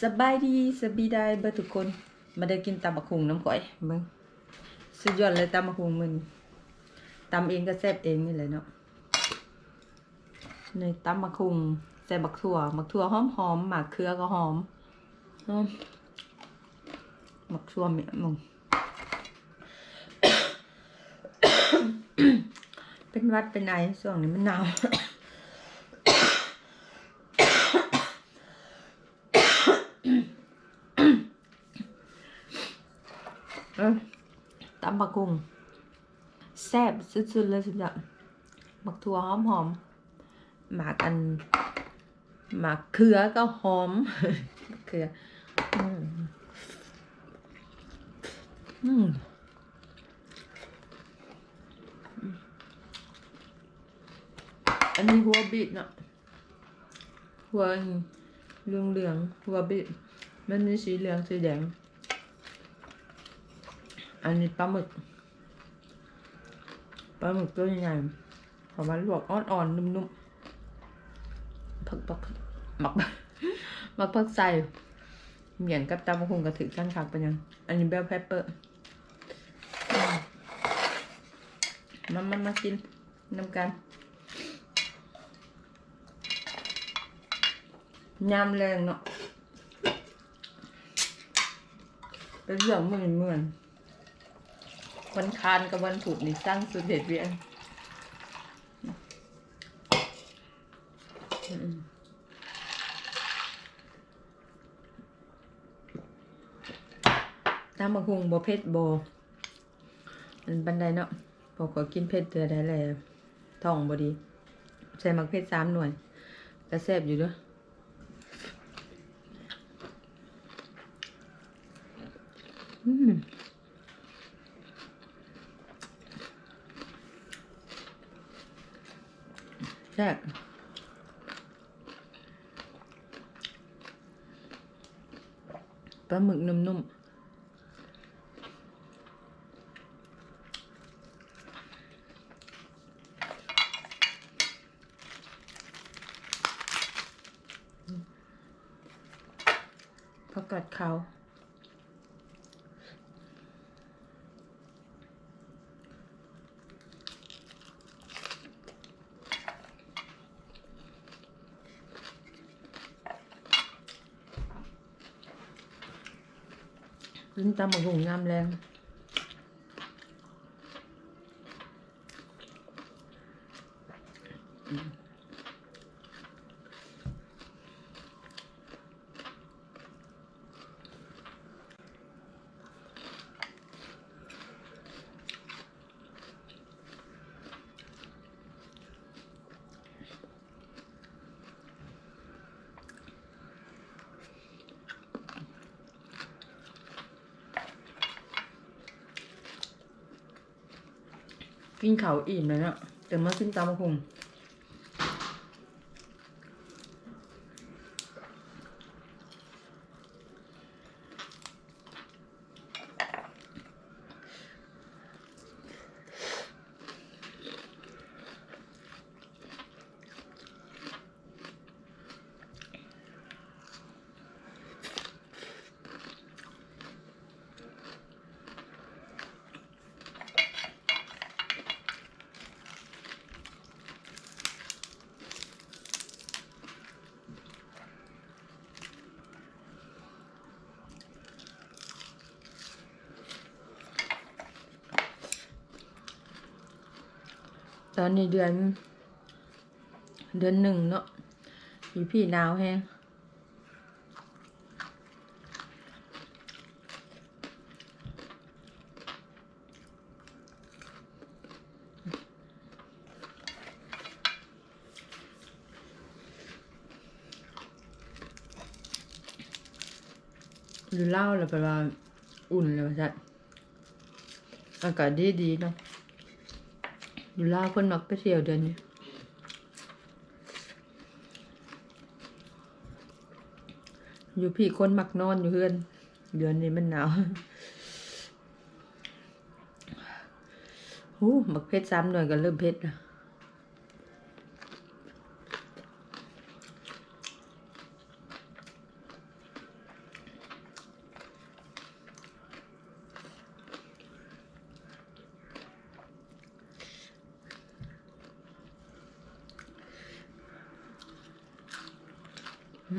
ສະບາຍດີ ສະບາຍດີເບິດທຸກຄົນ ມາເດີກິນຕຳບັກຫຸ່ງນຳຂ້ອຍ ເບິ່ງ ສຸດຍອດເລີຍຕຳບັກຫຸ່ງມື້ນີ້ ຕຳເອງກໍແຊບເອງນີ້ແຫຼະເນາະ. ນີ້ຕຳບັກຫຸ່ງ ໃສ່ບັກຖົ່ວ ບັກຖົ່ວຫອມໆ ໝາກເຂືອກໍຫອມ ອືມ ບັກຖົ່ວເມັດ ເປັນຫວັດເປັນໄອ ຊ່ວງນີ້ມັນໜາວ. ເອີ ຕຳບັກຫຸ່ງແຊບສຸດໆເລີຍ ສຸດຍອດ ບັກຖົ່ວຫອມໆ ໝາກອັນ ໝາກເຂືອກໍຫອມ ເຂືອ ອືມ ອືມ ອັນນີ້ຫົວບີດເນາະ. ຫົວເຫຼືອງໆ ຫົວບີດ ມັນມີສີເຫຼືອງສີແດງ. ອັນນີ້ປາໝຶກ ປາໝຶກຕົວໃຫຍ່ ເຂົາມາລວກອ່ອນໆ ນຸ້ມໆ ຜັກ ຜັກ ໝາກ ໝາກຜັກໄຊ ໝຽນກັບຕຳບັກຫຸ່ງກໍຖືກກັນຄັກປານຫຍັງ. ອັນນີ້ bell pepper. ມາ ມາ ມາກິນ ນຳກັນ ຍາມແລງເນາະ ເປັນເລື່ອງເມື່ອຍໆ ວັນຄານກັບວັນພຸດນີ້ຊັງສຸດເຮັດວຽກ ອືມ. ຕຳບັກຫຸ່ງບໍ່ເຜັດບໍ່ອັນປານໃດເນາະ ເພາະຂ້ອຍກິນເຜັດເທື່ອໃດແລ້ວທ້ອງບໍ່ດີ ໃສ່ໝາກເຜັດສາມໜ່ວຍ ກະແຊບຢູ່ເດີ້ ອືມ ແຊບ. ປາໝຶກນຸ້ມໆ ຜັກກາດຂາວ. ກິນຕຳບັກຫຸ່ງຍາມແລງ. ກິນເຂົ້າອີ່ມແລ້ວເນາະ ຈັ່ງມາກິນຕຳບັກຫຸ່ງ. ຕອນນີ້ເດືອນ ເດືອນໜຶ່ງເນາະ ຢູ່ພີ້ໜາວແຮງ. ຢູ່ລາວລະແປວ່າອຸ່ນລະວ່າຊັ້ນ ອາກາດດີໆເນາະ ຢູ່ລາວເພິ່ນມັກໄປທ່ຽວເດືອນນີ້ ຢູ່ພີ້ຄົນມັກນອນຢູ່ເຮືອນ ເດືອນນີ້ມັນໜາວ. ໂອ້ ໝາກເຜັດສາມໜ່ວຍກໍເລີ່ມເຜັດລະ. ແ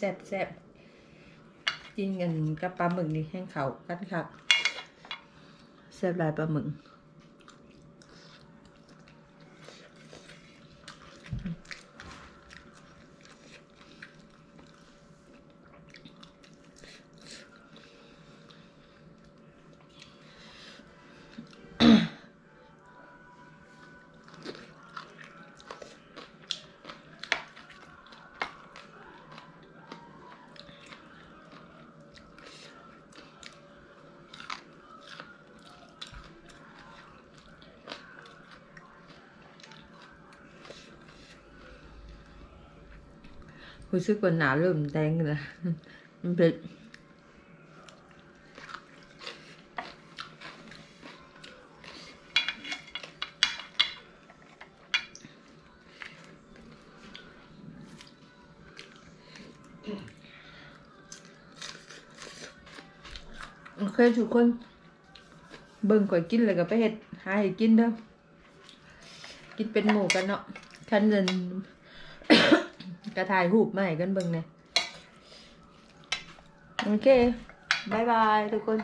ຊບໆ ກິນກັນກັບປາໝຶກນີ້ແຮ່ງເຂົ້າກັນຄັກ ແຊບຫຼາຍປາໝຶກ. ຮູ້ສຶກວ່າໜ້າເລີ່ມແດງລະ ມັນເຜັດ. ໂອເຄທຸກຄົນ ເບິ່ງຂ້ອຍກິນແລ້ວກໍໄປເຮັດ ຫາເຮັດກິນເດີ ກິນເປັນໝູ່ກັນເນາະ ຄັນນັ້ນກໍຖ່າຍຮູບມາໃຫ້ກັນເບິ່ງແດ່. ໂອເຄ ບາຍບາຍທຸກຄົນ.